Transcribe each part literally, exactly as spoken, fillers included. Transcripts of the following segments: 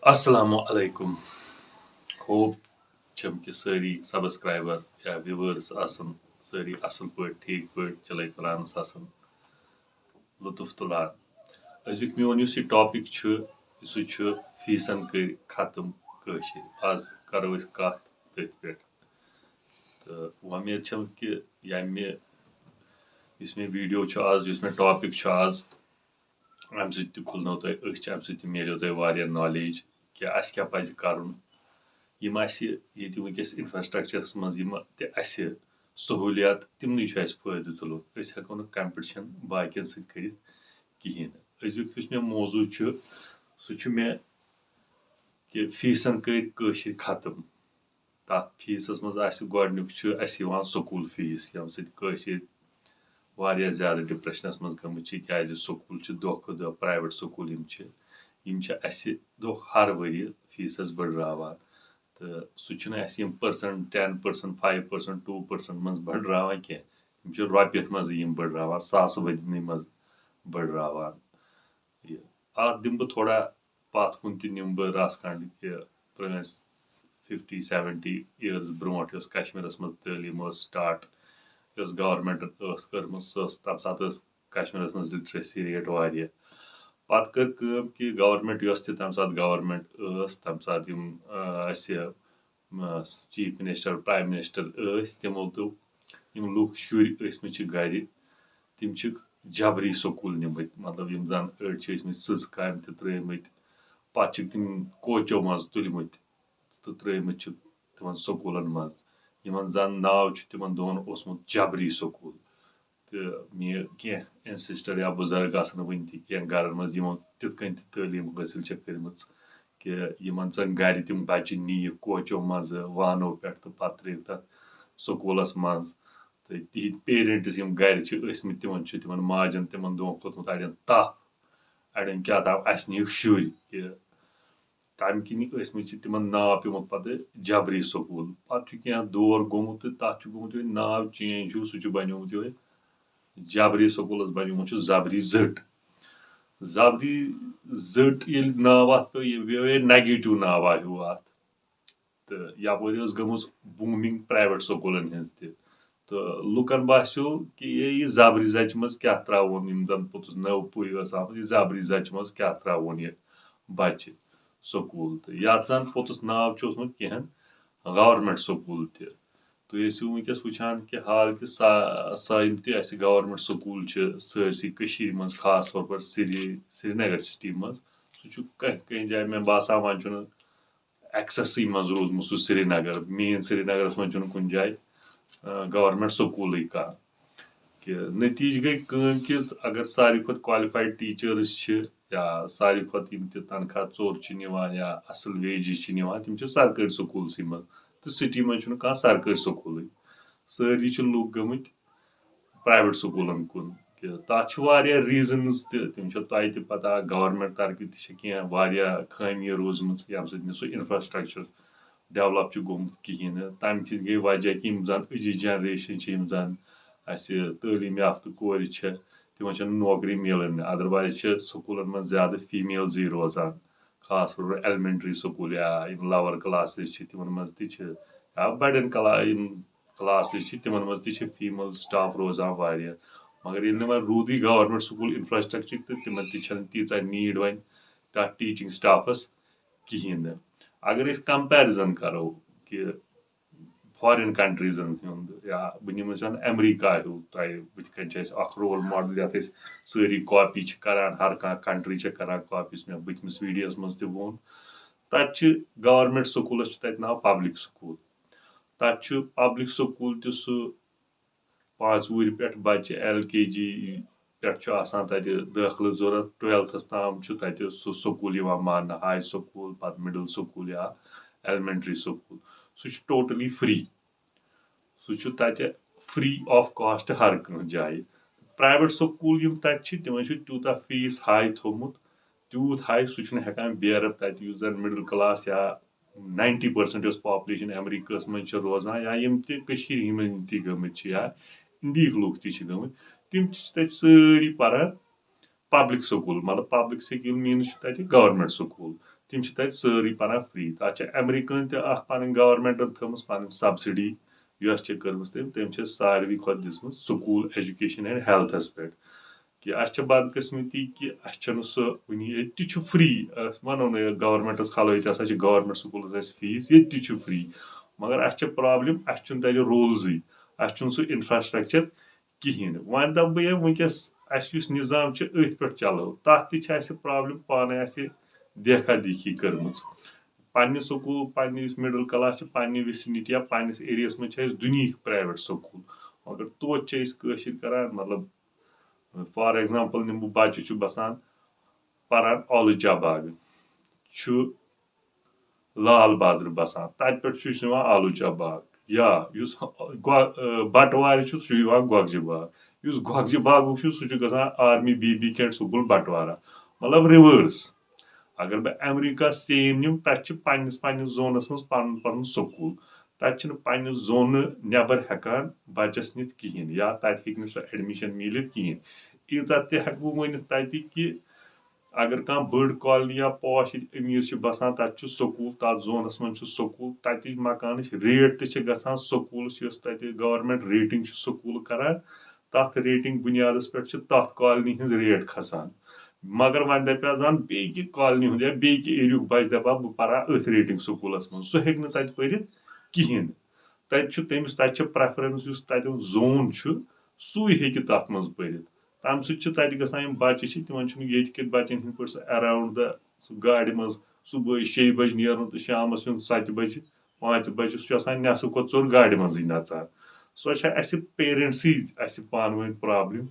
السلام علیکم۔ ہوپ چھم کہِ سٲری سبسکرایبر یا ویورز آسن سٲری اصل پٲٹھۍ، ٹھیٖک پٲٹھۍ، چلے پلانس آسن، لطف تُلان۔ أزیُک میون یُس یہِ ٹاپک چھُ، سُہ چھُ فیٖسن کٔرۍ ختم کٲشِر۔ آز کرو أسۍ کتھ تٔتھۍ پٮ۪ٹھ۔ تہٕ وۄمید چھم کہِ ییٚمہِ یُس مےٚ ویٖڈیو چھُ آز، یُس مےٚ ٹاپک چھُ آز، امہِ سۭتۍ تہِ کھُلنو تۄہہِ أچھ، امہِ سۭتۍ تہِ میلیو تۄہہِ واریاہ نالیج کہِ اسہِ کیٛاہ پزِ کرُن۔ یِم اسہِ ییٚتہِ وٕنکیٚس انفراسٹرکچرس منٛز یِم تہِ اسہِ سہوٗلیات، تِمنٕے چھُ اسہِ فٲیدٕ تُلُن۔ أسۍ ہٮ۪کو نہٕ کمپٹیشن باقین سۭتۍ کٔرِتھ کِہیٖنۍ نہٕ۔ أزیُک یُس مےٚ موضوع چھُ، سُہ چھُ مےٚ کہِ فیٖسن کٔرۍ کٲشِر ختم۔ تَتھ فیٖسَس منٛز آسہِ گۄڈٕنیُک چھُ اَسہِ یِوان سکوٗل فیٖس، ییٚمہِ سۭتۍ کٲشِر واریاہ زیادٕ ڈِپریشنَس منٛز گٔمٕتۍ چھِ، کیٛازِ سکوٗل چھِ دۄہ کھۄتہٕ دۄہ، پرٛایویٹ سکوٗل یِم چھِ، یِم چھِ اَسہِ دۄہ ہر ؤریہِ فیٖسَس بٔڑراوان۔ تہٕ سُہ چھُنہٕ اَسہِ یِم percent، ten percent، five percent، two percent منٛز بٔڑراوان کینٛہہ، یِم چھِ رۄپیَن منٛزٕے یِم بٔڑراوان، ساسہٕ بٔدی منٛز بٔڑراوان۔ یہِ اَتھ دِمہٕ بہٕ تھوڑا پَتھ کُن تہِ نِمہٕ بہٕ رَژھ کھنٛڈ کہِ پرٛٲنۍ fifty seventy years برونٛٹھ یۄس کشمیٖرَس منٛز تعلیٖم ٲس start، یۄس government ٲس کٔرمٕژ، سۄ ٲس، تَمہِ ساتہٕ ٲس کشمیٖرَس منٛز literacy rate واریاہ۔ پَتہٕ کٔر کٲم کہِ government یۄس تہِ تَمہِ ساتہٕ government ٲس، تَمہِ ساتہٕ یِم، آ، اَسہِ، آ، chief minister، prime minister ٲسۍ، تِمو دوٚپ، یِم لُکھ شُرۍ ٲسمٕتۍ چھِ گَرِ، تِم چھِکھ جبری سکوٗل نِمٕتۍ، مطلب، یِم زَن أڑۍ چھِ ٲسمٕتۍ سٕژ کامہِ تہِ ترٛٲومٕتۍ، پَتہٕ چھِکھ تِم کوچو منٛز تُلمٕتۍ تہٕ ترٛٲومٕتۍ چھِکھ تِمن سکوٗلن منٛز، یِمن زَن ناو چھُ تِمن دۄن اوسمُت جبری سکوٗل۔ تہٕ مےٚ کینٛہہ ancestor یا بُزرگ آسن وٕنہِ تہِ کینٛہہ گرن منٛز یِمو تِتھ کٔنۍ تہِ تعلیٖم حٲصِل چھےٚ کٔرمٕژ کہِ یِمن زَن گرِ تِم بچہِ نِیِکھ کوچو منٛزٕ وانو پٮ۪ٹھ تہٕ پتہٕ ترٛٲوِکھ تَتھ سکوٗلس منٛز۔ تہٕ تِہِنٛدۍ parents یِم گرِ چھِ ٲسمٕتۍ، تِمن چھُ، تِمن ماجن تِمن دۄہن کھوٚتمُت اَڑٮ۪ن تپھ، اَڑٮ۪ن کیٛاہ تام اَسہِ نِیِکھ شُرۍ کہِ تَمہِ کِنی ٲسمٕتۍ چھِ تِمن ناو پیومُت پَتہٕ جبری سکوٗل۔ پَتہٕ چھُ کینٛہہ دور گوٚمُت تہٕ تَتھ چھُ گوٚمُت یِہوٚے ناو change ہیوٗ، سُہ چھُ بنیومُت یِہوٚے جبری سکوٗلَس بنیومُت چھُ زبری زٔٹ۔ زبری زٔٹ ییٚلہِ ناو اَتھ پیوٚو، یہِ پیوٚو یہِ negative ناوا ہیوٗ اَتھ۔ تہٕ یَپٲرۍ ٲس گٔمٕژ booming private سکوٗلَن ہٕنٛز تہِ۔ تہٕ لُکن باسیو کہِ یہِ، یہِ زبری زچہِ منٛز کیٛاہ ترٛاوون، یِم زَن پوٚتُس نٔو پُے ٲس آمٕژ، یہِ زبری زچہِ منٛز کیٛاہ ترٛاوون یہِ بچہِ سکوٗل۔ تہٕ یَتھ زَن پوٚتُس ناو چھُ اوسمُت کِہیٖنۍ، government سکوٗل تہِ۔ تُہۍ ٲسِو وٕنکیٚس وٕچھان کہِ حال کہِ سا-، سٲنۍ تہِ اَسہِ government سکوٗل چھِ سٲرسٕے کٔشیٖرِ منٛز، خاص طور پر سری-، سرینگر city منٛز۔ سُہ چھُ کینٛہہ کینٛہہ جایہِ، مےٚ باسان، وۄنۍ چھُنہٕ excess منٛز روٗدمُت سُہ سرینگر۔ Main سرینگرس منٛز چھُنہٕ کُنہِ جایہِ، آ، government سکوٗلٕے کانٛہہ۔ کہِ نتیٖجہٕ گٔے کٲم کہِ اگر ساروی کھۄتہٕ qualified teachers چھِ یا ساروی کھۄتہٕ یِم تہِ تنخواہ ژوٚر چھِ نِوان یا اصل wages چھِ نِوان، تِم چھِ سرکٲرۍ سکوٗلسٕے منٛز۔ تہٕ city منٛز چھُنہٕ کانٛہہ سرکٲرۍ سکوٗلٕے۔ سٲری چھِ لُکھ گٔمٕتۍ private سکوٗلن کُن۔ کہِ تَتھ چھِ واریاہ reasons تہِ، تِم چھِ تۄہہِ تہِ پَتہ، government طرفہٕ تہِ چھِ کینٛہہ واریاہ خٲمی روٗزمٕژ، ییٚمہِ سۭتۍ نہٕ سُہ infrastructure develop چھُ گوٚمُت کِہیٖنۍ نہٕ۔ تَمہِ کِنۍ گٔے وجہ کہِ یِم زَن أزِچ generation چھِ، یِم زَن اَسہِ تعلیٖم یافتہٕ کورِ چھِ، تِمن چھَنہٕ نوکری میلان۔ Otherwise چھِ سکوٗلن منٛز زیادٕ females ٕے روزان، خاص طور پر elementary سکوٗل یا یِم lower classes چھِ، تِمن منٛز تہِ چھِ، یا بَڑٮ۪ن کلا-، یِم classes چھِ، تِمن منٛز تہِ چھِ female staff روزان واریاہ۔ مگر ییٚلہِ نہٕ وۄنۍ روٗدٕے government سکوٗل infrastructure، تہٕ تِمن تہِ چھَنہٕ تیٖژاہ need وۄنۍ تَتھ teaching staff س کِہیٖنۍ نہٕ۔ اگر أسۍ comparison کرو کہِ foreign countries ن ہُنٛد، یا بہٕ نِمہٕ زَن امریکہ ہیوٗ تۄہہِ، بٕتھِ کَنۍ چھِ اَسہِ اکھ role model، یَتھ أسۍ سٲری copy چھِ کران، ہر کانٛہہ country چھِ کران copy، یُس مےٚ بٕتھمِس ویٖڈیوَس منٛز تہِ ووٚن۔ تَتہِ چھِ government سکوٗلَس چھُ تَتہِ ناو public سکوٗل۔ تَتہِ چھُ public سکوٗل تہِ سُہ پانٛژھ وُہرِ پٮ۪ٹھ بَچہِ، L K G پٮ۪ٹھ چھُ آسان تَتہِ دٲخلہٕ ضوٚرَتھ، twelfth تام چھُ تَتہِ سُہ سکوٗل یِوان ماننہٕ، high سکوٗل، پَتہٕ middle سکوٗل یا elementary سکوٗل۔ سُہ چھُ totally free۔ سُہ چھُ تَتہِ free of cost ہر کانٛہہ جایہِ۔ Private سکوٗل یِم تَتہِ چھِ، تِمَن چھُ تیوٗتاہ fees high تھوٚومُت، تیوٗت high، سُہ چھُنہٕ ہٮ۪کان bear up تَتہِ، یُس زَن middle class یا ninety percent یۄس population امریکہس منٛز چھِ روزان یا یِم تہِ کٔشیٖرِ ہِنٛدۍ تہِ گٔمٕتۍ چھِ یا اِنڈیہٕکۍ لُکھ تہِ چھِ گٔمٕتۍ، تِم تہِ چھِ تَتہِ سٲری پَران public سکوٗل، مطلب public سکوٗل means چھُ تَتہِ government سکوٗل۔ یِم چھِ تَتہِ سٲرٕے پَران free۔ تَتھ چھِ امریکہن تہِ اَکھ پَنٕنۍ governmentن تھٲومٕژ پَنٕنۍ subsidy، یۄس چھِ کٔرمٕژ تٔمۍ، تٔمۍ چھِ ساروی کھۄتہٕ دِژمٕژ school education and healthس پٮ۪ٹھ۔ کہِ اَسہِ چھِ بدقٕسمتی کہِ اَسہِ چھَنہٕ سُہ وٕنہِ، ییٚتہِ تہِ چھُ free، أسۍ وَنو نہٕ governmentس کھلٲیِتھ ہسا چھِ government schoolس اَسہِ fees، ییٚتہِ تہِ چھُ free، مگر اَسہِ چھِ problem، اَسہِ چھُنہٕ تَتہِ rules، اَسہِ چھُنہٕ سُہ infrastructure کِہیٖنۍ۔ وۄنۍ دَپہٕ بہٕ یہِ، وٕنکیٚس اَسہِ یُس نظام چھُ، أتھۍ پٮ۪ٹھ چلو، تَتھ تہِ چھِ اَسہِ problem پانَے اَسہِ دیکھا دیکھی کٔرمٕژ۔ پننہِ school، پننہِ یُس middle class چھِ، پننہِ vicinity یا پننِس areaہس منٛز چھِ اَسہِ دُنیہٕکۍ private school، مگر توتہِ چھِ أسۍ کٲشِر کران، مطلب، for example نِمہٕ بہٕ، بچہٕ چھُ بسان، پران اولوٗ چا باغ، چھُ لال بازرٕ بسان، تتہِ پٮ۪ٹھ چھُ یِوان اولوٗ چا باغ، یا یُس گۄ-، بٹوارِ چھُ، سُہ چھُ یِوان گۄگجہِ باغ، یُس گۄگجہِ باغُک چھُ، سُہ چھُ گژھان army B B Cadet school بٹوارہ، مطلب reverse۔ اگر بہٕ امریکہ same نِمہٕ، تتہِ چھِ پننِس پننِس zoneس منٛز پنُن پنُن school، تتہِ چھِنہٕ پننہِ zone نٮ۪بر ہٮ۪کان بچس نِتھ کِہینۍ، یا تتہِ ہیٚکہِ نہٕ سُہ admission میٖلِتھ کِہینۍ۔ یوٗتاہ تہِ ہٮ۪کہٕ بہٕ ؤنِتھ تتہِ کہِ اگر کانٛہہ بٔڑ colony یا posh ییٚتہِ أمیٖر چھِ بسان، تتہِ چھُ school، تتھ zoneس منٛز چھُ school، تتِچ مکانٕچ rate تہِ چھِ گژھان، schoolس یۄس تتہِ government rating چھُ school کران، تتھ rating بُنیادس پٮ۪ٹھ چھِ تتھ colony ہٕنٛز rate کھسان۔ مگر وۄنۍ دپہِ ہا زن بیٚیہِ کہِ colony ہُنٛد یا بیٚیہِ کہِ areaہُک بچہِ دپہِ ہا بہٕ پرٕ ہا أتھۍ rating schoolس منٛز، سُہ ہیٚکہِ نہٕ تتہِ پٔرِتھ کِہینۍ۔ تتہِ چھُ تٔمِس، تتہِ چھِ preference، یُس تتیُک zone چھُ، سُے ہیٚکہِ تتھ منٛز پٔرِتھ۔ تمہِ سۭتۍ چھِ تتہِ گژھان، یِم بچہِ چھِ، تِمن چھُنہٕ ییٚتہِ کِتھ بچن ہٕنٛدۍ پٲٹھۍ سُہ around the، سُہ گاڑِ منٛز صبحٲے شیٚیہِ بجہِ نیرُن تہٕ شامس یُن ستہِ بجہِ، پانٛژِ بجہِ، سُہ چھُ آسان نٮ۪صٕف کھۄتہٕ ژوٚر گاڑِ منٛزٕے نژان۔ سۄ چھےٚ اسہِ parentsٕے اسہِ پانہٕ ؤنۍ problem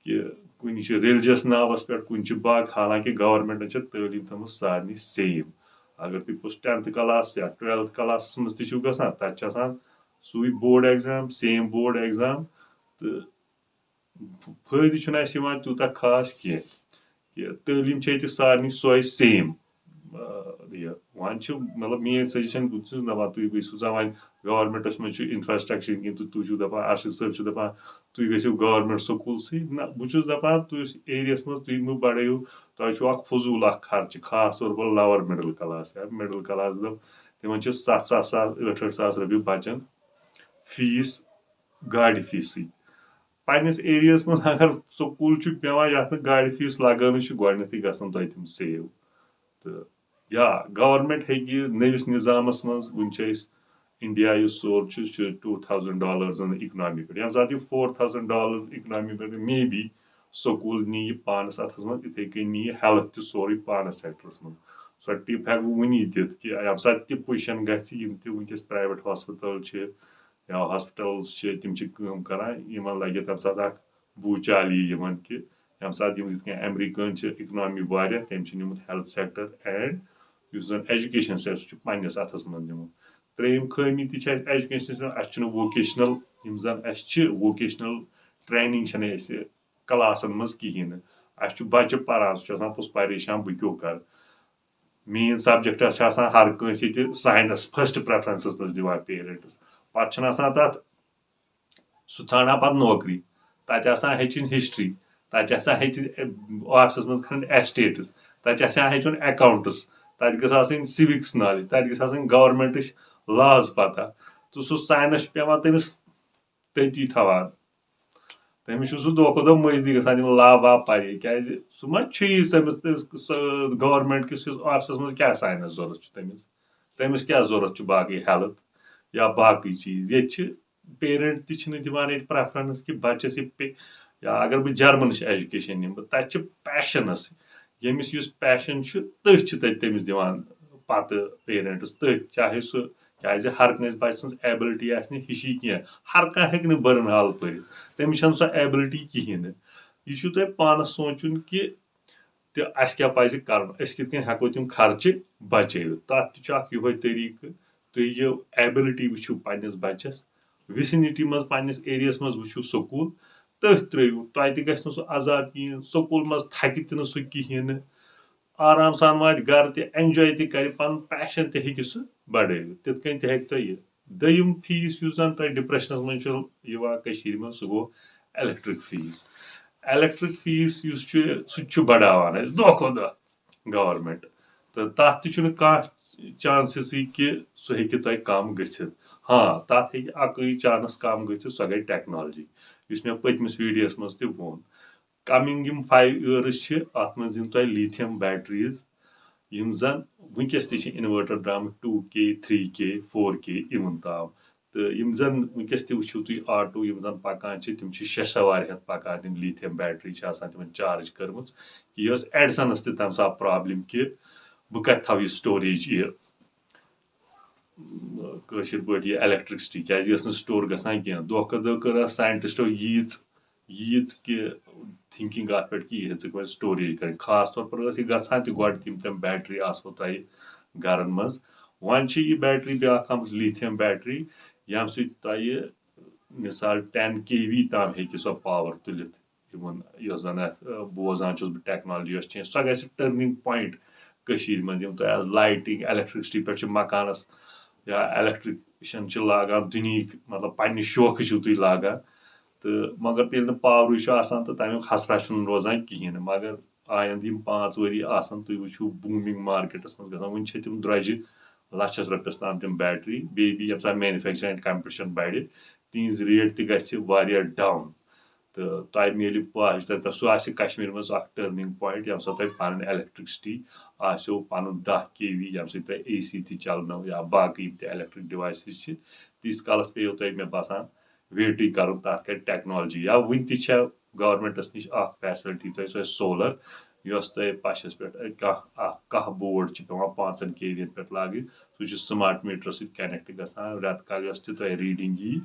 کہِ کُنہِ چھِ religious ناوس پٮ۪ٹھ، کُنہِ چھِ باقٕے، حالانکہِ governmentن چھِ تعلیٖم تھٲومٕژ سارنٕے same۔ اگر تُہۍ پوٚتُس tenth class یا twelfth classس منٛز تہِ چھِو گژھان، تتہِ چھِ آسان سُے board exam، same board exam، تہٕ فٲیدٕ چھُنہٕ اَسہِ یِوان تیوٗتاہ خاص کینٛہہ۔ یہِ تعلیٖم چھِ ییٚتہِ سارنٕے سۄے same۔ آ، یہِ وۄنۍ چھِ، مطلب، میٲنۍ suggestion، بہٕ چھُس دَپان، تُہۍ گٔژھِو سا وۄنۍ، governmentس منٛز چھُ infrastructure کِنہٕ تُہۍ، تُہۍ چھِو دَپان، ارشد صٲب چھُ دَپان، تُہۍ گٔژھِو government schoolسٕے۔ نہ، بہٕ چھُس دَپان، تُہۍ یُس areaہس منٛز تُہۍ مہٕ بڑٲیِو، تۄہہِ چھُو اکھ فضوٗل اکھ خرچہٕ، خاص طور پر lower middle class یا middle class، دَپ، تِمن چھِ ستھ ستھ ساس، ٲٹھ ٲٹھ ساس رۄپیہِ بچن fees، گاڑِ feesٕے۔ پننِس areaہس منٛز اگر school چھُ پٮ۪وان یتھ نہٕ گاڑِ fees لگٲنٕے چھُ، گۄڈٕنیتھٕے گژھن تۄہہِ تِم save۔ تہٕ یا government ہیٚکہِ نٔوِس نظامس منٛز، وُنہِ چھِ أسۍ India یُس سورُے چھُ، سُہ چھُ two thousand dollarsن economy پٮ۪ٹھ، ییٚمہِ ساتہٕ یہِ four thousand dollar economy پٮ۪ٹھ، maybe school نِیہِ پانس اتھس منٛز، یِتھے کٔنۍ نِیہِ health تہِ سورُے پانس sectorس منٛز۔ سۄ tip ہٮ۪کہٕ بہٕ وُنی دِتھ کہِ ییٚمہِ ساتہٕ تہِ position گژھِ، یِم تہِ وُنکیٚس private hospital چھِ یا hospitals چھِ، تِم چھِ کٲم کران، یِمن لگہِ تمہِ ساتہٕ اکھ بوٗچالی یِمن کہِ ییٚمہِ ساتہٕ یِم یِتھ کٔنۍ امریکہن چھِ economy واریاہ، تٔمۍ چھِ نیوٗمُت health sector and یُس زن education sector چھُ پننِس اتھس منٛز نیوٗمُت۔ ترٛیٚیِم خٲمی تہِ چھِ اَسہِ educationس منٛز، اَسہِ چھُنہٕ vocational، یِم زن اَسہِ چھِ vocational training چھَنہٕ اَسہِ classن منٛز کِہیٖنۍ نہٕ۔ اَسہِ چھُ بچہٕ پران، سُہ چھُ آسان پوٚتُس پریشان، بہٕ کیٛاہ کرٕ۔ Main subjectس چھِ آسان ہر کٲنٛسہِ ییٚتہِ science first preferenceس منٛز دِوان parents، پتہٕ چھُنہٕ آسان تتھ، سُہ ژھانڈان پتہٕ نوکری، تتہِ آسان ہیٚچھِنۍ history، تتہِ آسان ہیٚچھِنۍ officeس منٛز کھنٕنۍ estates، تتہِ آسان ہیٚچھُن accounts، تتہِ گٔژھ آسٕنۍ civics knowledge، تتہِ گٔژھ آسٕنۍ governmentٕچ laws پتہ، تہٕ سُہ science چھُ پٮ۪وان تٔمِس تٔتی تھاوان۔ تٔمِس چھُ سُہ دۄہ کھۄتہٕ دۄہ مٔنٛزۍ گژھان یِم law واو پَرے، کیٛازِ سُہ ما چھُ یہِ تٔمِس، تٔمِس سُہ government کِس یُس officeس منٛز کیٛاہ science ضوٚرَتھ چھُ تٔمِس؟ تٔمِس کیٛاہ ضوٚرَتھ چھُ باقٕے health یا باقٕے چیٖز؟ ییٚتہِ چھِ parent تہِ چھِنہٕ دِوان ییٚتہِ preference کہِ بَچَس یہِ پے-، یا اگر بہٕ Germanٕچ education نِمہٕ بہٕ، تَتہِ چھِ passionس، ییٚمِس یُس passion چھُ، تٔتھۍ چھِ تَتہِ تٔمِس دِوان پَتہٕ parents، تٔتھۍ، چاہے سُہ، کیٛازِ ہر کٲنٛسہِ بَچہٕ سٕنٛز ability آسہِ نہٕ ہِشی کینٛہہ، ہر کانٛہہ ہیٚکہِ نہٕ بہرحال پٔرِتھ، تٔمِس چھَنہٕ سۄ ability کِہیٖنۍ نہٕ۔ یہِ چھُو تۄہہِ پانَس سونٛچُن کہِ تہٕ اَسہِ کیٛاہ پَزِ کَرُن، أسۍ کِتھ کٔنۍ ہٮ۪کو تِم خرچہٕ بچٲوِتھ۔ تَتھ تہِ چھُ اَکھ یِہوٚے طریٖقہٕ، تُہۍ یہِ ability وٕچھِو پنٛنِس بَچَس، vicinity منٛز پنٛنِس areaہَس منٛز وٕچھِو school، تٔتھۍ ترٛٲیِو، تۄہہِ تہِ گژھِ نہٕ سُہ عذاب کِہیٖنۍ، school منٛز تھَکہِ تہِ نہٕ سُہ کِہیٖنۍ نہٕ، آرام سان واتہِ گَرٕ تہِ، enjoy تہِ کَرِ، پَنُن passion تہِ ہیٚکہِ سُہ بڑٲوِتھ، تِتھ کٔنۍ تہِ ہیٚکہِ تۄہہِ یہِ۔ دوٚیِم fees یُس زَن تۄہہِ depressionس منٛز چھُ یِوان کٔشیٖرِ منٛز، سُہ گوٚو electric fees۔ Electric fees یُس چھُ، سُہ تہِ چھُ بڑاوان اَسہِ دۄہ کھۄتہٕ دۄہ government۔ تہٕ تَتھ تہِ چھُنہٕ کانٛہہ چانسٕے کہِ سُہ ہیٚکہِ تۄہہِ کَم گٔژھِتھ۔ ہاں، تَتھ ہیٚکہِ اَکٕے چانس کَم گٔژھِتھ، سۄ گٔے ٹیکنالوجی، یُس مےٚ پٔتمِس ویٖڈیوَس منٛز تہِ ووٚن۔ کمنگ یِم فایو ایئرس چھِ، اَتھ منٛز یِن تۄہہِ lithium batteries، یِم زَن وٕنکیٚس تہِ چھِ inverter درٛامٕتۍ two K, three K, four K even تام۔ تہٕ یِم زَن وٕنکیٚس تہِ وٕچھِو تُہۍ آٹو یِم زَن پَکان چھِ، تِم چھِ شےٚ سوارِ ہٮ۪تھ پَکان۔ تِم lithium battery چھِ آسان تِمن چارج کٔرمٕژ، کہِ یہِ ٲس ایڈسنس تہِ تَمہِ ساتہٕ پرابلم کہِ بہٕ کَتہِ تھاوٕ یہِ storage، یہِ کٲشِر پٲٹھۍ یہِ electricity، کیازِ یہِ ٲس نہٕ store گژھان کینٛہہ۔ دۄہ کھۄتہٕ دۄہ کٔر اَتھ ساینٹسٹو ییٖژ ییٖژ کہِ thinking اَتھ پٮ۪ٹھ کہِ یہِ ہیٚژٕکھ وۄنۍ storage کَرٕنۍ۔ خاص طور پر ٲس یہِ گژھان تہِ گۄڈٕ تِم تِم battery آسہٕ ہو تۄہہِ گَرَن منٛز۔ وۄنۍ چھِ یہِ battery بیٛاکھ آمٕژ lithium battery، ییٚمہِ سۭتۍ تۄہہِ مثال ten K V تام ہیٚکہِ سۄ power تُلِتھ۔ یِمَن یۄس زَن اَتھ، آ، بوزان چھُس بہٕ technology یۄس change، سۄ گژھِ turning point کٔشیٖرِ منٛز۔ یِم تۄہہِ آز lighting، electricity پٮ۪ٹھ چھِ مکانَس یا electrician چھِ لاگان دُنیہٕکۍ، مطلب پنٛنہِ شوقہٕ چھِو تُہۍ لاگان، تہٕ مگر ییٚلہِ نہٕ powerٕے چھُ آسان تہٕ تَمیُک حسرہ چھُنہٕ روزان کِہیٖنۍ نہٕ۔ مگر آیندٕ یِم پانٛژھ ؤری آسَن، تُہۍ وٕچھِو booming marketس منٛز گژھان۔ وٕنہِ چھِ تِم درٛۄجہِ لَچھَس رۄپیَس تام تِم battery، بیٚیہِ بیٚیہِ ییٚمہِ ساتہٕ manufacturing and consumption بَڑِ، تِہِنٛز rate تہِ گژھِ واریاہ down۔ تہٕ تۄہہِ میلہِ پَے، یُس تۄہہِ، سُہ آسہِ کشمیٖر منٛز اَکھ turning point، ییٚمہِ ساتہٕ تۄہہِ پَنٕنۍ electricity آسیو، پَنُن دَہ K V، ییٚمہِ سۭتۍ تۄہہِ A C تہِ چَلنو یا باقٕے یِم تہِ electric devices چھِ، تیٖتِس کالَس پیٚیو تۄہہِ، مےٚ باسان، wait کَرُن، تَتھ کَرِ technology۔ یا وٕنہِ تہِ چھےٚ governmentس نِش اَکھ facility تۄہہِ، سۄ solar، یۄس تۄہہِ پَشَس پٮ۪ٹھ کانٛہہ اَکھ، کانٛہہ board چھِ پٮ۪وان پانٛژَن K Vین پٮ۪ٹھ لاگٕنۍ، سُہ چھُ smart meterس سۭتۍ connect گژھان۔ رٮ۪تہٕ کالہِ یۄس تہِ تۄہہِ reading یی،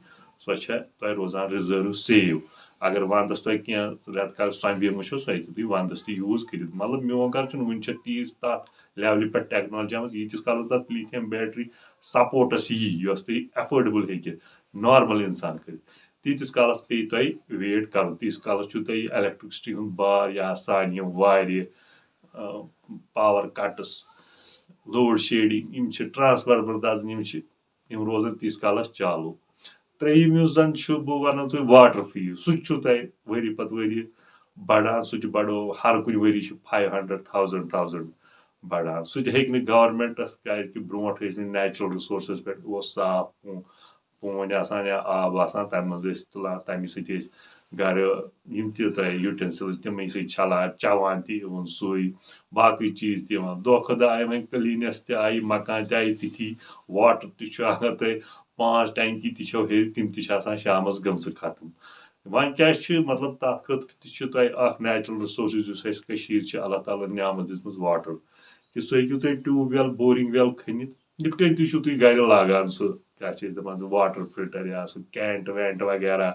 سۄ چھےٚ تۄہہِ روزان reserve save۔ اگر وَندَس تۄہہِ کینٛہہ رٮ۪تہٕ کالہِ سۄمبِرمُت چھُو، سۄ ہیٚکِو تُہۍ وَندَس تہِ use کٔرِتھ۔ مطلب، میون غرض چھُنہٕ وٕنہِ چھےٚ تیٖژ تَتھ levelہِ پٮ۪ٹھ technology آمٕژ، ییٖتِس کالَس تَتھ lithium battery supportس یی، یۄس تۄہہِ affordable ہیٚکہِ normal اِنسان کٔرِتھ، تیٖتِس کالَس پیٚیہِ تۄہہِ wait کَرُن۔ تیٖتِس کالَس چھُو تۄہہِ electricity ہُنٛد بار یا سانہِ یِم وارِ، آ، power cuts، load shedding، یِم چھِ transformer دَزٕنۍ، یِم چھِ، یِم روزَن تیٖتِس کالَس چالوٗ۔ ترٛیٚیِم یُس زَن چھُ، بہٕ وَنو تۄہہِ water fees، سُہ تہِ چھُ تۄہہِ ؤری پَتہٕ ؤری بَڑان، سُہ تہِ بَڑو ہر کُنہِ ؤری چھُ five hundred، thousand، thousand بَڑان۔ سُہ تہِ ہیٚکہِ نہٕ governmentس، کیازِ کہِ برونٛٹھ ٲسۍ نہٕ natural resources پٮ۪ٹھ اوس صاف پو-، پونۍ آسان یا آب آسان، تَمہِ منٛز ٲسۍ تُلان، تَمی سۭتۍ ٲسۍ گَرٕ یِم تہِ تۄہہِ utensils تِمَے سۭتۍ چھَلان، چٮ۪وان تہِ یِوان سُے، باقٕے چیٖز تہِ یِوان۔ دۄہ کھۄتہٕ دۄہ آیہِ وۄنۍ cleanliness تہِ آیہِ، مکان تہِ آیہِ تِتھی، water تہِ چھُ، اگر تۄہہِ پانٛژھ ٹینکی تہِ چھَو ہیٚرِ، تِم تہِ چھِ آسان شامَس گٔمژٕ ختم۔ وۄنۍ کیٛاہ چھُ، مطلب، تَتھ خٲطرٕ تہِ چھُ تۄہہِ اَکھ natural resources یُس اَسہِ کٔشیٖرِ چھِ اللہ تعالیٰ ہَن نعمت دِژمٕژ، water، کہِ سُہ ہیٚکِو تُہۍ tube well، boring well کھٔنِتھ۔ یِتھ کٔنۍ تہِ چھُو تُہۍ گَرِ لاگان سُہ، کیٛاہ چھِ أسۍ دَپان، سُہ water filter یا سُہ کینٹ وینٹ وغیرہ،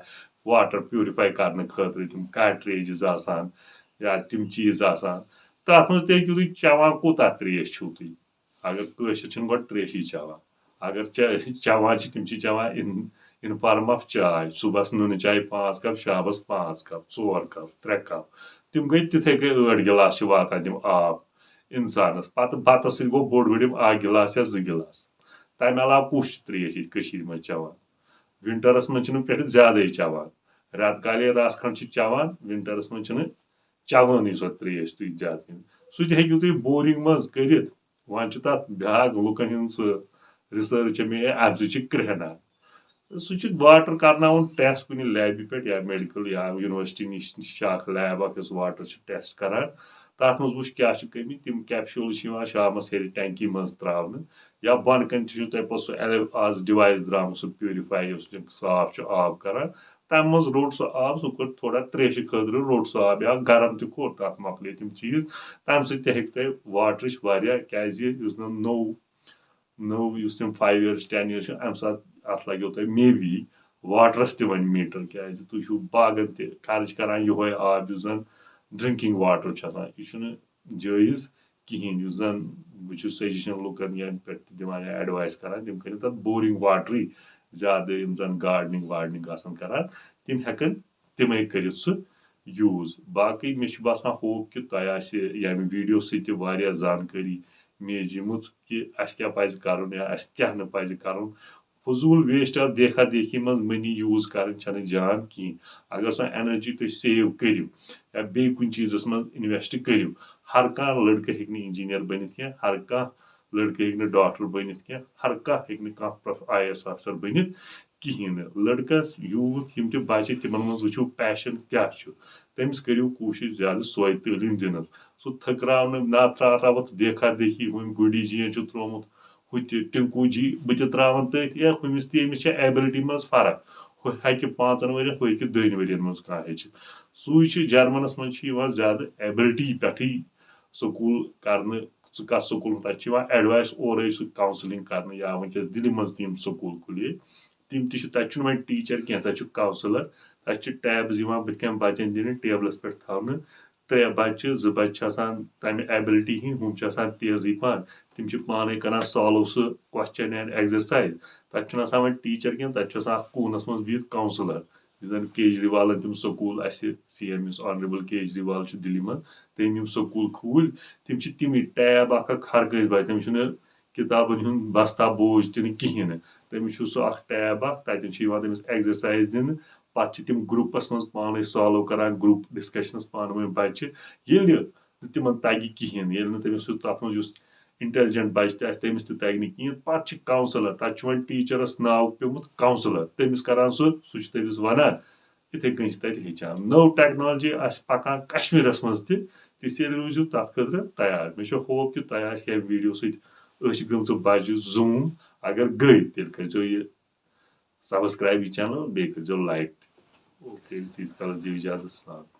water purify کَرنہٕ خٲطرٕ تِم cartridges آسان یا تِم چیٖز آسان، تَتھ منٛز تہِ ہیٚکِو تُہۍ چٮ۪وان، کوٗتاہ ترٛیش چھُو تُہۍ؟ اگر کٲشِر چھِنہٕ گۄڈٕ ترٛیشی چٮ۪وان، اگر چے-، چٮ۪وان چھِ، تِم چھِ چٮ۪وان in، in form of چاے، صُبحَس نُنہٕ چاے پانٛژھ cup، شامَس پانٛژھ cup، ژور cup، ترٛےٚ cup، تِم گٔے تِتھَے کٔنۍ ٲٹھ گِلاس چھِ واتان تِم آب اِنسانَس۔ پَتہٕ بَتَس سۭتۍ گوٚو بوٚڑ بٔڑِم اَکھ گِلاس یا زٕ گِلاس۔ تَمہِ علاوٕ کُس چھُ ترٛیش ییٚتہِ کٔشیٖرِ منٛز چٮ۪وان؟ Winterس منٛز چھِنہٕ پٮ۪ٹھٕ زیادَے چٮ۪وان، رٮ۪تہٕ کالہِ رَژھ کھنٛڈ چھِ چٮ۪وان، winterس منٛز چھِنہٕ چٮ۪وٲنی سۄ ترٛیش تُہۍ زیادٕ کینٛہہ۔ سُہ تہِ ہیٚکِو تُہۍ boring منٛز کٔرِتھ۔ وۄنۍ چھُ تَتھ بیٛاکھ لُکَن ہُنٛد سُہ research مےٚ، اَمہِ سۭتۍ چھِ کرٛیٚہنان۔ سُہ چھُ water کرناوُن test کُنہِ لیبہِ پٮ۪ٹھ یا medical یا university نِش، نِش چھِ اَکھ lab اَکھ یۄس water چھِ test کران۔ تَتھ منٛز وٕچھ کیٛاہ چھِ کٔمی، تِم capsules چھِ یِوان شامَس ہیٚرِ ٹینکی منٛز ترٛاونہٕ، یا بۄنہٕ کَنہِ تہِ چھُ تۄہہِ پَتہٕ سُہ ایل-، آز device درٛامُت سُہ purify یُس صاف چھُ آب کران، تَمہِ منٛز روٚٹ سُہ آب، سُہ کوٚر تھوڑا ترٛیشہِ خٲطرٕ، روٚٹ سُہ آب یا گرم تہِ کوٚر، تَتھ مۄکلے تِم چیٖز۔ تَمہِ سۭتۍ تہِ ہیٚکہِ تۄہہِ waterٕچ واریاہ، کیٛازِ یُس زَن نوٚو، نوٚو یُس تِم five years، ten years چھِ، اَمہِ ساتہٕ اَتھ لَگیو تۄہہِ maybe waterس تہِ وۄنۍ meter، کیٛازِ تُہۍ چھِو باغن تہِ خرٕچ کران یِہوٚے آب یُس زَن drinking water چھُ آسان، یہِ چھُنہٕ جٲیِز کِہیٖنۍ۔ یُس زَن بہٕ چھُس suggestion لُکَن یَنہٕ پٮ۪ٹھ تہِ دِوان یا advice کران، تِم کٔرِو تَتھ boring waterٕے زیادٕ، یِم زَن gardening وارڈنِنٛگ آسَن کران، تِم ہٮ۪کَن تِمَے کٔرِتھ سُہ use۔ باقٕے مےٚ چھُ باسان hope کہِ تۄہہِ آسہِ ییٚمہِ video سۭتۍ تہِ واریاہ زانکٲری میجیمٕژ کہِ اَسہِ کیٛاہ پَزِ کَرُن یا اَسہِ کیٛاہ نہٕ پَزِ کَرُن۔ فضوٗل waste یا دیکھا دیکھی منٛز money use کَرٕنۍ چھَنہٕ جان کِہیٖنۍ۔ اگر سۄ energy تُہۍ save کٔرِو یا بیٚیہِ کُنہِ چیٖزَس منٛز invest کٔرِو، ہر کانٛہہ لڑکہٕ ہیٚکہِ نہٕ انجینئر بٔنِتھ کینٛہہ، ہر کانٛہہ لڑکہٕ ہیٚکہِ نہٕ ڈاکٹر بٔنِتھ کینٛہہ، ہر کانٛہہ ہیٚکہِ نہٕ کانٛہہ proof I A S officer بٔنِتھ کِہیٖنۍ نہٕ۔ لڑکس یوٗت یِم تہِ بچہِ تِمن منٛز وٕچھِو پیشن کیٛاہ چھُ، تٔمِس کٔرِو کوٗشِش زیادٕ سۄے تعلیٖم دِنس۔ سُہ تھٔکراونہٕ نہ ترٛاوتھ دیکھا دیکھی، وۄنۍ گُنڈی جی یَن چھُ ترٛوومُت، ہُہ تہِ ٹِنکوٗ جی بہٕ تہِ ترٛاوَن تٔتھۍ، یا ہُمِس تہِ ییٚمِس چھےٚ ایبلٹی منٛز فرق، ہُہ ہیٚکہِ پانٛژن ؤرین، ہُہ ہیٚکہِ دٔہن ؤرین منٛز کانٛہہ ہیٚچھِتھ۔ سُے چھُ جرمنس منٛز چھِ یِوان زیادٕ ایبلٹی پٮ۪ٹھٕے سکوٗل کرنہٕ۔ ژٕ کتھ سکوٗل، تتہِ چھِ یِوان ایڈوایس اورے سُہ کاونسلنگ کرنہٕ، یا وٕنکیٚس دِلہِ منٛز تہِ یِم سکوٗل کھُلے، تِم تہِ چھِ، تتہِ چھُنہٕ وۄنۍ ٹیٖچر کینٛہہ، تتہِ چھُ کاونسلر۔ تتہِ چھِ ٹیبٕز یِوان بٕتھِ کَنۍ بچن دِنہٕ، ٹیبلس پٮ۪ٹھ تھاونہٕ۔ ترٛےٚ بچہِ، زٕ بچہِ چھِ آسان تمہِ ایبلٹی ہِنٛدۍ، ہُم چھِ آسان تیزٕے پہن، تِم چھِ پانے کران سالو سُہ کوسچن اینڈ ایگزرسایز۔ تتہِ چھُنہٕ آسان وۄنۍ ٹیٖچر کینٛہہ، تتہِ چھُ آسان اکھ کوٗنس منٛز بِہِتھ کاونسلر۔ یُس زن کیجریوالن تِم سکوٗل، اسہِ سی ایم یُس آنریبل کیجریوال چھُ دِلہِ منٛز، تٔمۍ یِم سکوٗل کھوٗلۍ، تِم چھِ تِمے ٹیب اکھ اکھ ہر کٲنٛسہِ بچہِ، تٔمِس چھُنہٕ کِتابن ہُنٛد بستا بوج تہِ نہٕ کِہیٖنۍ نہٕ۔ تٔمِس چھُ سُہ اکھ ٹیب اکھ، تتٮ۪ن چھُ یِوان تٔمِس ایگزرسایز دِنہٕ، پتہٕ چھِ تِم گروپس منٛز پانے سالو کران، گروپ ڈسکشنس پانہٕ ؤنۍ بچہِ۔ ییٚلہِ نہٕ تِمن تگہِ کِہیٖنۍ، ییٚلہِ نہٕ تٔمِس سُہ تتھ منٛز یُس انٹیلیجنٹ بچہِ تہِ آسہِ، تٔمِس تہِ تگہِ نہٕ کِہیٖنۍ، پتہٕ چھِ کاونسلر، تتہِ چھُ وۄنۍ ٹیٖچرس ناو پیومُت کاونسلر، تٔمِس کران سُہ، سُہ چھُ تٔمِس ونان، یِتھے کٔنۍ چھِ تتہِ ہیٚچھان۔ نٔو ٹیکنالوجی آسہِ پکان کشمیرس منٛز تہِ، تہِ سیلہِ روٗزِو تتھ خٲطرٕ تیار۔ مےٚ چھُ ہوپ کہِ تۄہہِ آسہِ ییٚمہِ ویڈیو سۭتۍ أچھ گٔمژٕ بجہِ زوٗم۔ اگر گٔے، تیٚلہِ کٔرۍزیو یہِ سبسکرایب یہِ چینل، بیٚیہِ کٔرۍزیو لایک تہِ۔ اوکے، تیٖتِس کالس دِیِو اجازت، السلام علیکم۔